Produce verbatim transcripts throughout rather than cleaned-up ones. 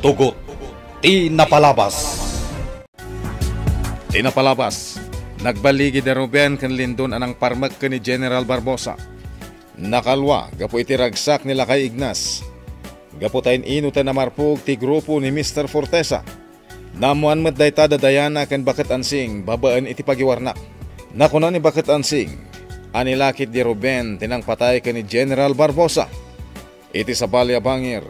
Tugot ti napalabas. Ti napalabas, nagballigi da Ruben ken Lindon a nangparmek ken ni General Barbosa. Nakalua gapu iti ragsak ni Lakay Ignas. Gapu ta in-inoten a marpug ti grupo ni Mister Fortesa. Naammoan met dayta da Diana ken Baket Ansing babaen iti pagiwarnak. Nakuna ni Baket Ansing a ni lakit di Ruben ti nangpatay ken ni General Barbosa. Iti sabali a bangir,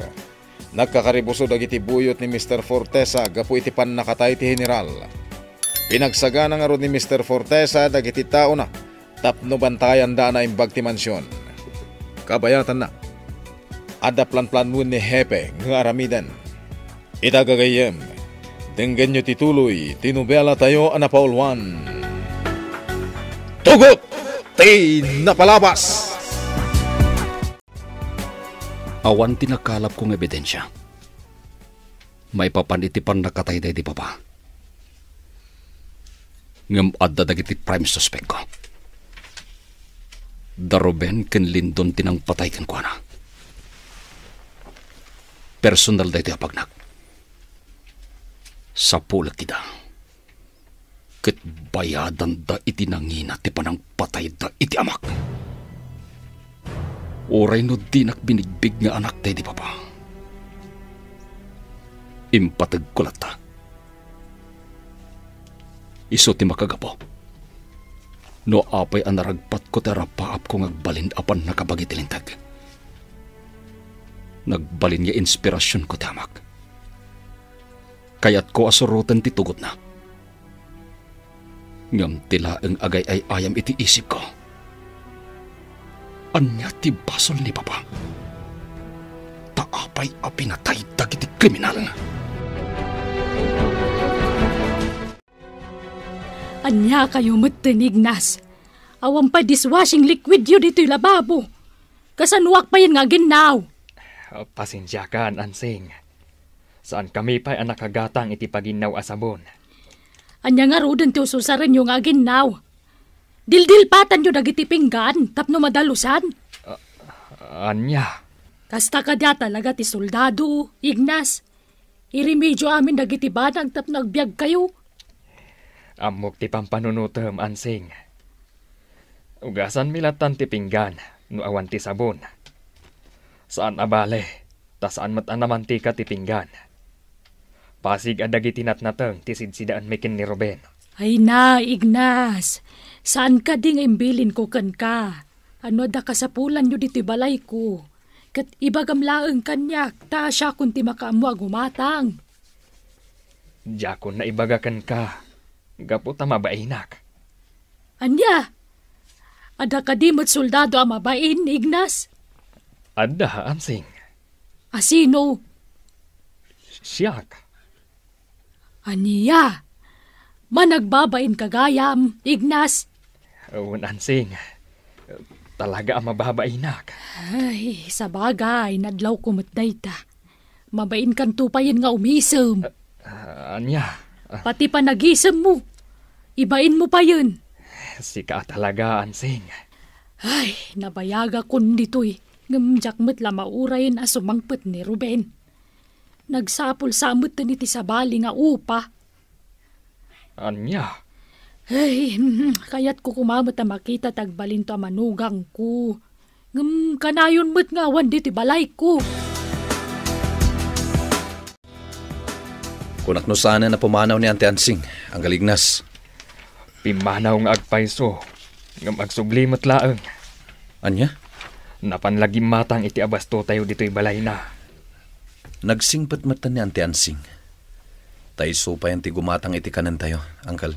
nagkakaribuso dagiti buyot ni Mister Fortesa gapu iti pannakatay ti General. Pinagsagana ngarud ni Mister Fortesa dagiti taona tapno bantayanda a naimbag ti mansion. Kabayatanna, adda planplanoen ni Hepe nga aramiden. Ita gagayyem, denggenyo ti tuloy ti nobela tayo a napauluan. Tugot ti napalabas! Awan ti nakalapko nga ebidensia maipapan iti pannakatay daydi baba. Ngem adda dagiti prime suspectko. Da Ruben ken Lindon ti nangpatay kenkuana. Personal daytoy a pagnak. Sapulek ida. Ket bayadanda iti nangina ti panangpatayda iti amak. Uray no dinak binigbig nga anak daydi baba, impategko latta. Isu ti makagapu no apay a naragpatko ti arapaapko nga agbalin a pannakabagi ti linteg. Nagbalin nga inspirasionko ti amak. Kayatko a suroten ti tugotna. Ngem ti laeng agay-ay-ayam iti isipko, ania ti basol ni Papa? Ta apay a pinatay dagiti kriminal? Ania kayo met, Ignas? Awan pay dishwashing liquidyo ditoy lababo. Kasanoak payen nga aginnaw? Pasensiakan, Ansing. Saankami pay a nakagatang iti paginnaw a sabon. Ania ngaruden ti ususarenyo nga aginnaw? Dildilpatanyo dagiti pinggan tapno madalusan? A-, ania? Kasta kadi a talaga ti soldado, Ignas. Irimedyo amin dagiti banag tapno agbiagkayo. Ammok ti pampanunotem, Ansing. Ugasanmi lattan ti pinggan no awan ti sabon. Saan a bale, ta saan met a namantika ti pinggan. Pasig a dagiti natnateng ti sidsidaanmi ken ni Ruben. Ay na, Ignas, saan kadi nga imbilinko kenka? Ano adda kasapulanyo ditoy balayko? Ket ibagam laeng kaniak, ta siakon ti makaammo a gumatang. Diakon naibaga kenka, gapu ta mabainak. Ania? Adda kadi met soldado a mabain, Ignas? Adda, Ansing. A sino? Siak. Ania? Managbabainka gayam, Ignas? Wen, Ansing. Talaga a mababainak. Ay, sabagay, nadlawko met dayta. Mabainkanto payen nga umisem. Ah, ania? Ah. Pati panagisemmo. Ibainmo payen. Sika talaga, Ansing. Ay, nabayagakon ditoy. Ngem diak met la maurayen a sumangpet ni Ruben. Nagsapul sa metten iti sabali nga upa. Ania? Ay, mm, kayatko koma met a makita ti agbalinto a manugangko. Ngem kanayon met nga awan ditoy balayko. Kunak no saanen a pumanaw ni Ante Ansing, Anggal Ignas. Pimmanaw nga agpayso, ngem agsubli met laeng. Ania? Napan la gimmatang iti abastotayo ditoy balayna. Nagsingpet metten ni Ante Ansing. Ta isu payen ti gumatang iti kanentayo, Angkel.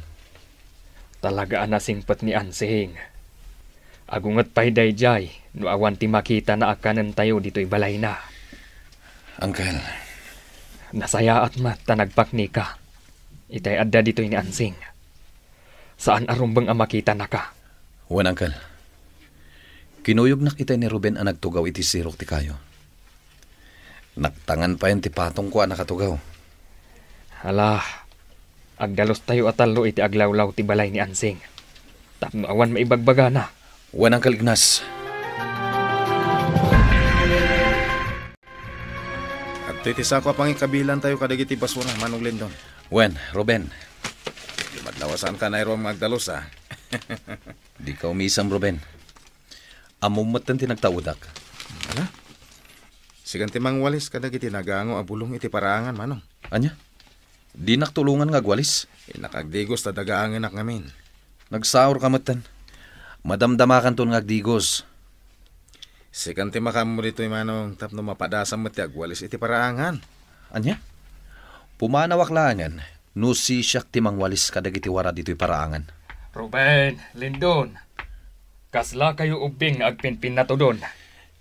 Talaga a nasingpet ni Ansing. Agunget pay daydiay no awan ti makitana a kanentayo ditoy balayna. Angkel. Nasayaat met ta nagpaknika. Itay adda ditoy ni Ansing. Saan a rumbeng a makitanaka. Wen, Angkel. Kinuyognak itay ni Ruben a nagtugaw iti sirok ti kayo. Naktangan payen ti patongko a nakatugaw. Ala, agdalustayo a tallo iti aglawlaw ti balay ni Ansing. Tapno awan maibagbagana. Wen, Angkel Ignas. Adtoy ti sako a pangikabilantayo kadagiti basura, Manong Lindon. Wen, Ruben. Di madlawasan ka na iruam nga agdalus, a. Di ka umisam, Ruben. Ammom metten ti nagtaudak. Ala? Sikan ti mangwalis kadagiti nagango a bulong iti paraangan, Manong. Ania? Dinak tulongan nga agwalis? Innak agdigos ta dagaangenak ngamin. Nagsaor ka metten. Madamdamakanton nga agdigos. Sikan ti makaammo ditoy, Manong, tapno mapadasam met ti agwalis iti paraangan. Ania? Pumanawak laengen no sisiak ti mangwalis kadagiti wara ditoy paraangan. Ruben, Lindon, kaslakayo ubbing nga agpinpinnatudon?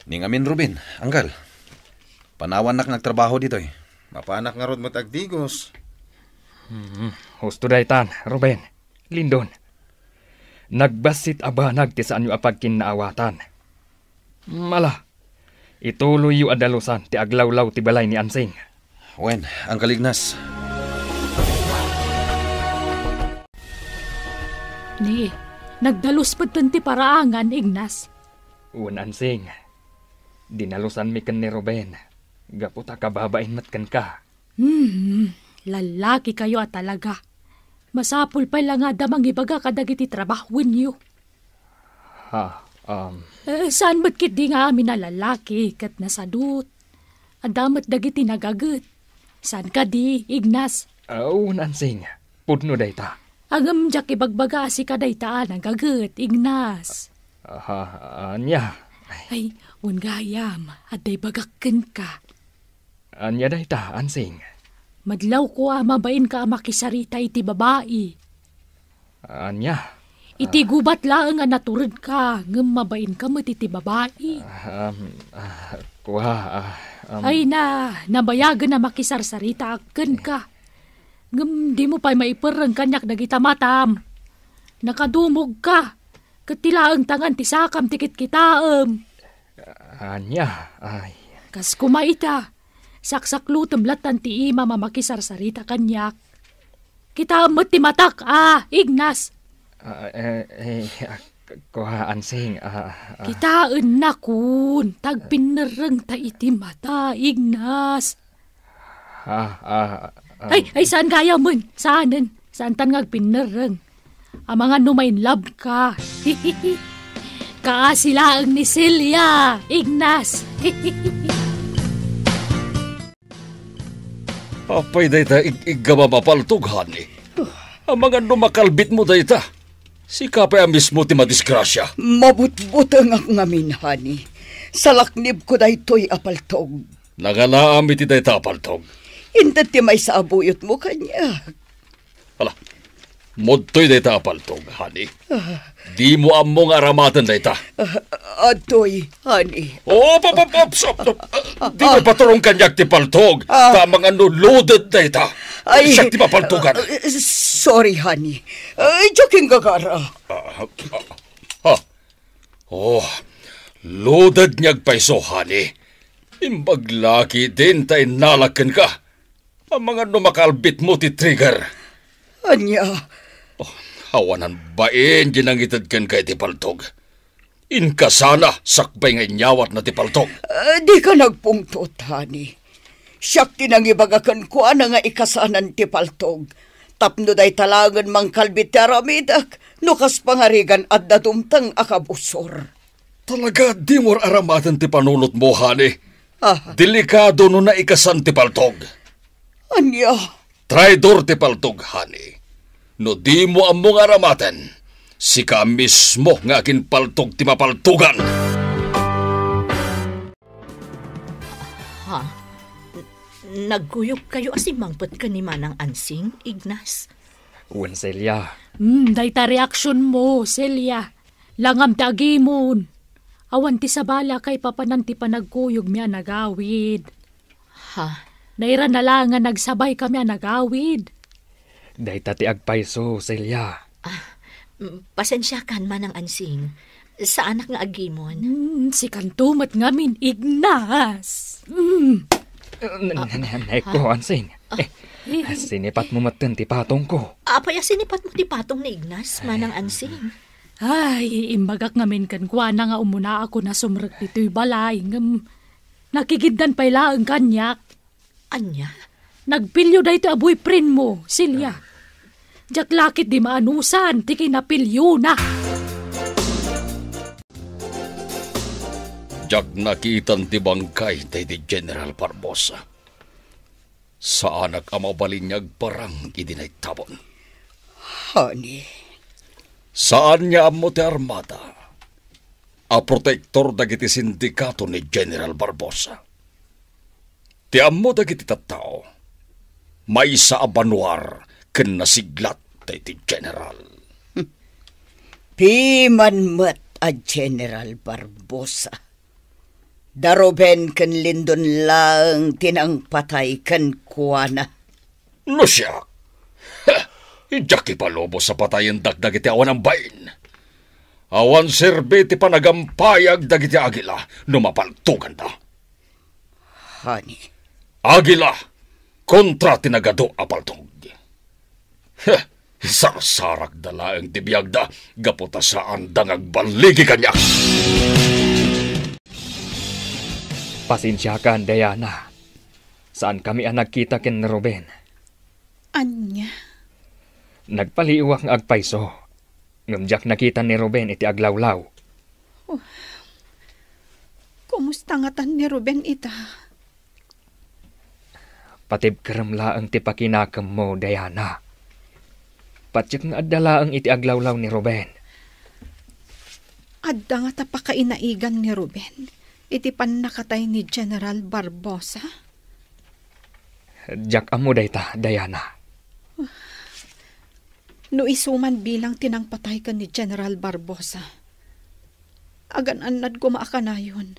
Ni ngamin, Ruben, anggal. Panawannak nga agtrabaho ditoy. Mapanak ngarud met agdigos. Hmm, husto daytan, Ruben, Lindon. Nagbassit a banag ti saanyo a pagkinnaawatan. Mala, ituloyyo a dalusan ti aglawlaw ti balay ni Ansing. Wen, Anggal Ignas. Ni, nagdalus metten ti paraangan, Ignas. Wen, Ansing. Dinalusanmi ken ni Ruben, gapu ta kababain met kenka. Hmm, lallaki kayo a talaga. Masapul pay la nga adda mangibaga kadagiti trabahoenyo. Ha, um. Eh, saan met ketdi nga amin a lallaki ket nasadut? Adda met dagiti nagaget. Saan kadi, Ignas? Aw, Ansing, pudno dayta. Ngem diak ibagbaga a sika dayta a nagaget, Ignas. Aha, ania? Ay, wen gayam, adda ibagak kenka. Ania dayta, Ansing? Madlawko a mabainka a makisarita iti babai. Ania? Iti gubat laeng a naturedka, ngem mabainka met iti babai. Um, ah, kua, ah, um. Ay na, nabayagen a makisarsaritaak kenka. Ngem dimo pay maiperreng kaniak dagita matam. Nakadumogka, ket ti laeng tangan ti sakam ti kitkitaem. Ania? Ay. Kas koma ita, saksaklutem lattan ti imam a makisarsarita kaniak. Kitaem met ti matak, a, Ignas. Ah, eh, eh, ah, kua, Ansing, ah, ah. Kitaennakon, ta agpinnerrengta iti mata, Ignas. Ah, ah, ah. Ay, ay, saan gayam? Saanen. Saantan nga agpinnerreng. Amangan no ma-in love ka. Kaasi laeng ni Celia, Ignas. Apay dayta ig-iggam a paltog, honey? Amangan no makalbitmo dayta. Sika pay a mismo ti madisgrasia. Mabutbutengak ngamin, honey. Salaknibko daytoy a paltog. Nangalaam iti dayta a paltog. Inted ti maysa a buyotmo kaniak. Ala, modtoy dayta a paltog, honey. Ah. Dimo ammo nga aramaten dayta. Ah, adtoy, honey. Oh, pop, pop, pop, stop, stop. Ah, dimo paturong kaniak ti paltog. Ah. Ta amangan no loaded dayta. Ay, siak ti mapaltogan. Ah, sorry, honey. Ay, joking gagara. Ah, ah, ah. Oh, loaded nga agpayso, honey. Imbag la ketdin ta innalak kenka. Amangan no makalbitmo ti trigger. Ania? Oh, awanan bain ti nangited kenka iti paltog. Inkasana sakbay nga inyawatna ti paltog. Ah, dika nagpungtot, honey. Siak ti nangibaga kenkuana nga ikasanan ti paltog. Tapno dayta laengen mangkalbit ti aramidek, no kas pangarigan adda dumteng a kabusor. Talaga, dimo ar-aramaten ti panunotmo, honey. Ah. Delikado no naikasan ti paltog. Ania? Traidor ti paltog, honey. No dimo ammo nga aramaten, sika mismo nga aginpaltog ti mapaltogan. Ha? N-, nagkuyogkayo a simmangpet ken ni Manang Ansing, Ignas? Wen, Celia. Hmm, dayta reaksionmo, Celia. Langam ti agimon. Awan ti sabali a kaipapanan ti panagkuyogmi a nagawid. Ha? Nairana la nga nagsabaykami a nagawid. Dayta ti agpayso, Celia. Ah, mm, pasensiakan, Manang Ansing. Saanak nga agimon. Hmm, sikanto met ngamin, Ignas. Hmm. N-, n-, n-, neko, Ansing. Eh, sinipatmo metten ti patongko. Apay a sinipatmo ti patong ni Ignas, Manang Ansing? Ay, imbagak ngamin kenkuana nga umunaakon a sumrek ditoy balay, ngem nakigiddan pay laeng kaniak. Ania? Nagpilyo daytoy a boyfriend mo, Celia. Diak la ketdi maanusan ti kinapiliona. Diak nakitan ti bangkay daydi General Barbosa. Saanak a mabalin nga agparang idi naitabon. Honey. Saan nga ammo ti armada a protektor dagiti sindikato ni General Barbosa. Ti ammo dagiti tattao, maysa a banuar ken nasiglat daydi General. Piman met a General Barbosa. Da Ruben ken Lindon laeng ti nangpatay kenkuana. No siak, ha, diak ipalubos a patayendak dagiti awan ambain. Awan serbi ti panagampayag dagiti agila no mapaltoganda. Honey. Agila kontra ti nagadu a paltog. Heh, sarsarakda laeng ti biagda gapu ta saanda nga agballigi kaniak. Pasensiakan, Diana. Saankami a nagkita ken ni Ruben. Ania? Nagpaliiwak nga agpayso, ngem diak nakita ni Ruben iti aglawlaw. Oh. Kumusta ngatan ni Ruben ita? Patibkerem laeng ti pakinakemmo, Diana. Patiek nga adda laeng iti aglawlaw ni Ruben. Adda ngata pakainaigan ni Ruben iti pannakatay ni General Barbosa? Diak ammo dayta, Diana. No isu man bilang ti nangpatay ken ni General Barbosa, agan-annad koma a kanayon.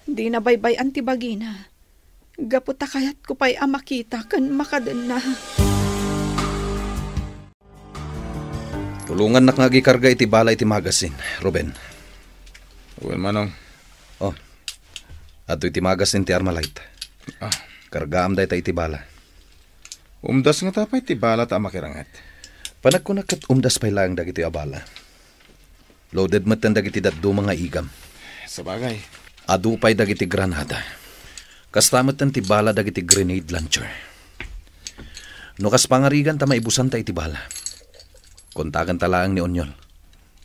Dina baybay-an ti bagina, gapu ta kayatko pay a makita ken makadenna. Tulongannak nga agikarga iti bala iti magasin, Ruben. Wen, Manong. Oh, adtoy ti magasin ti Armalite. Ah. Kargaam dayta iti bala. Umdas ngata pay ti bala ta a makiranget. Panagkunak ket umdas pay laeng dagitoy a bala. Loaded metten dagiti dadduma nga igam. Sabagay. Adu pay dagiti granada. Kasta metten ti bala dagiti grenade launcher. No kas pangarigan ta maibusanta iti bala, kontaganta laeng ni Onyol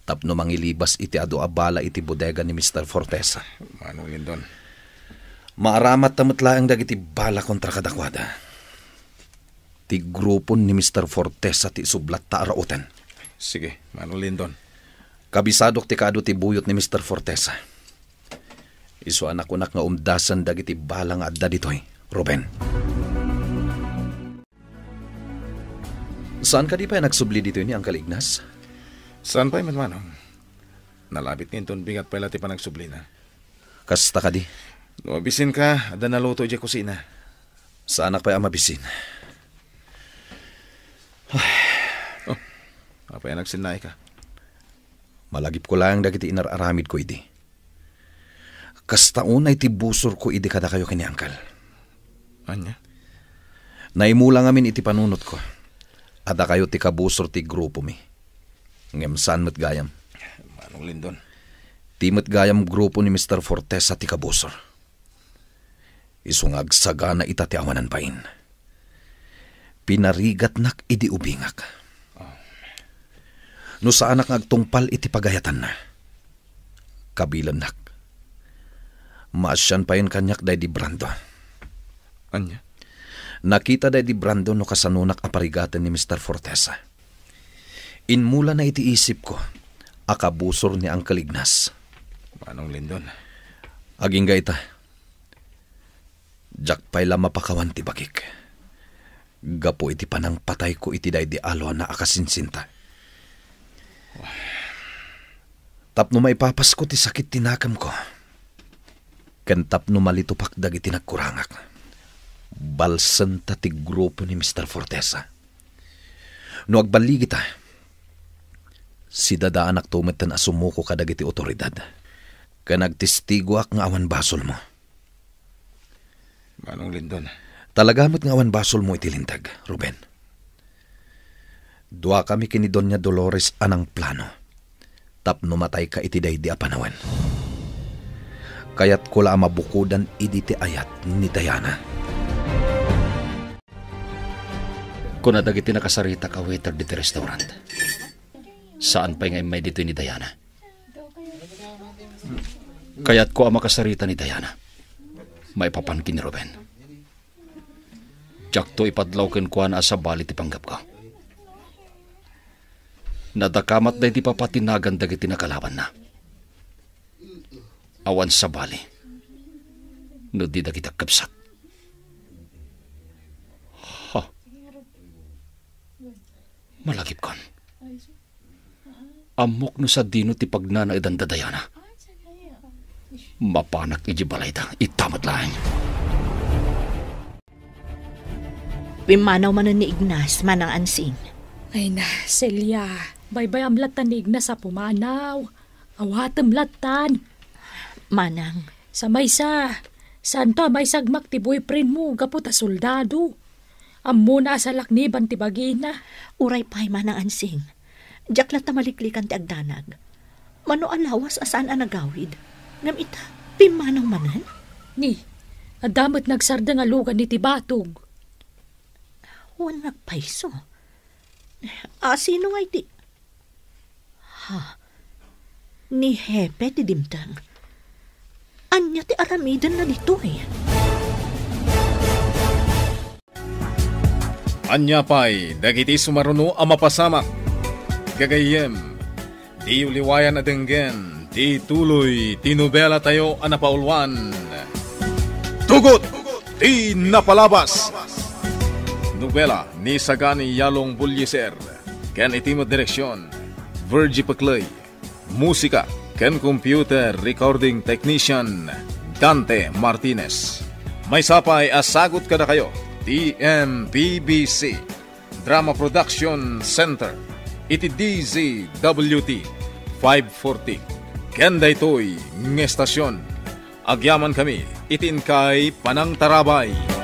tapno mangilibas iti adu a bala iti bodega ni Mister Fortesa. Manong Lindon. Maaramatta met laeng dagiti bala kontra kadakuada. Ti grupo ni Mister Fortesa ti isublatta a rauten. Sige, Manong Lindon. Kabisadok ti kaadu ti buyot ni Mister Fortesa. Isu a nakunak nga umdasen dagiti bala nga adda ditoy, Ruben. Saan kadi pay a nagsubli ditoy ni Uncle Ignas? Saan pay met, Manong. Nalabit nga inton bigat pay la ti panagsublina. Kasta kadi? No mabisinka, adda naluto idiay kusina. Saanak pay a mabisin. Oh, apay a nagsinnaika? Malagipko laeng dagiti inar-aramidko idi. Kasta unay ti busorko idi kadakayo ken ni Uncle. Ania? Naimula ngamin iti panunotko a dakayo ti kabusor ti grupomi. Ngem saan met gayam. Manong Lindon. Ti met gayam grupo ni Mister Fortesa ti kabusor. Isu nga agsagana ita ti awanan bain. Pinarigatnak idi ubingak. No saanak nga agtungpal iti pagayatanna, kabilennak. Maasian payen kaniak daydi Brando. Ania? Nakita daydi Brando no kasanonak a parigaten ni Mister Fortesa. Inmulana iti isipko a kabusor ni Uncle Ignas. Manong Lindon. Agingga ita. Diak pay la mapakawan ti bagik gapu iti panangpatayko iti daydi alona a kasinsinta. Tapno maipapasko ti sakit ti nakemko, ken tapno malitupak dagiti nagkurangak, balsenta ti grupo ni Mister Fortesa. No agballigita, sidadaanakto metten a sumuko kadagiti otoridad, ken agtestiguak nga awan basolmo. Manong Lindon. Talaga met nga awan basolmo iti linteg, Ruben. Duakami ken ni Doña Dolores a nangplano tapno matayka iti daydi a panawen. Kayatko la a mabukodan idi ti ayat ni Diana. Kuna dagiti nakasaritak a waiter ditoy restaurant. Saan pay nga immay ditoy ni Diana. Kayatko a makasarita ni Diana. Maipapan ken ni Ruben. Diakto ipadlaw kenkuana a sabali ti panggepko. Nadakamat daydi papatinagan dagiti nakalabanna. Awan sabali no di dagiti agkabsat. Ha? Malagipkon. Ammok no sadino ti pagnanaedan da Diana. Mapanak idiay balayda. Ita met laeng. Pimmanaw manen ni Ignas, Manang Ansing. Ay na, Celia, baybay-am lattan ni Ignas a pumanaw. Awatem lattan. Manang. Sa maysa, saanto a maisagmak ti boyfriend mo gapu ta soldado. Ammona a salakniban ti bagina. Uray pay, Manang Ansing. Diak latta maliklikan ti agdanag. Mano a lawas a saan a nagawid. Ngem ita, pimmanaw manen? Ni, adda met nagsardeng a lugan iti batog. Wen nagpayso. A, sino nga iti? Ha? Ni Hepe ti dimteng. Ania ti aramidenna ditoy? Ania pay dagiti sumaruno a mapasamak? Gagayyem, diyo liwayan a denggen ti tuloy ti nobelatayo a napauluan, Tugot ti Napalabas. Nobela ni Sagani Yalong Bullieser ken iti met direksion, Virgie Pecley. Musika ken computer recording technician, Dante Martinez. Maysa pay a sagut kadakayo ti M P B C Drama Production Center iti D Z W T five forty. Ken daytoy nga estasion, agyamankami iti inkay panangtarabay.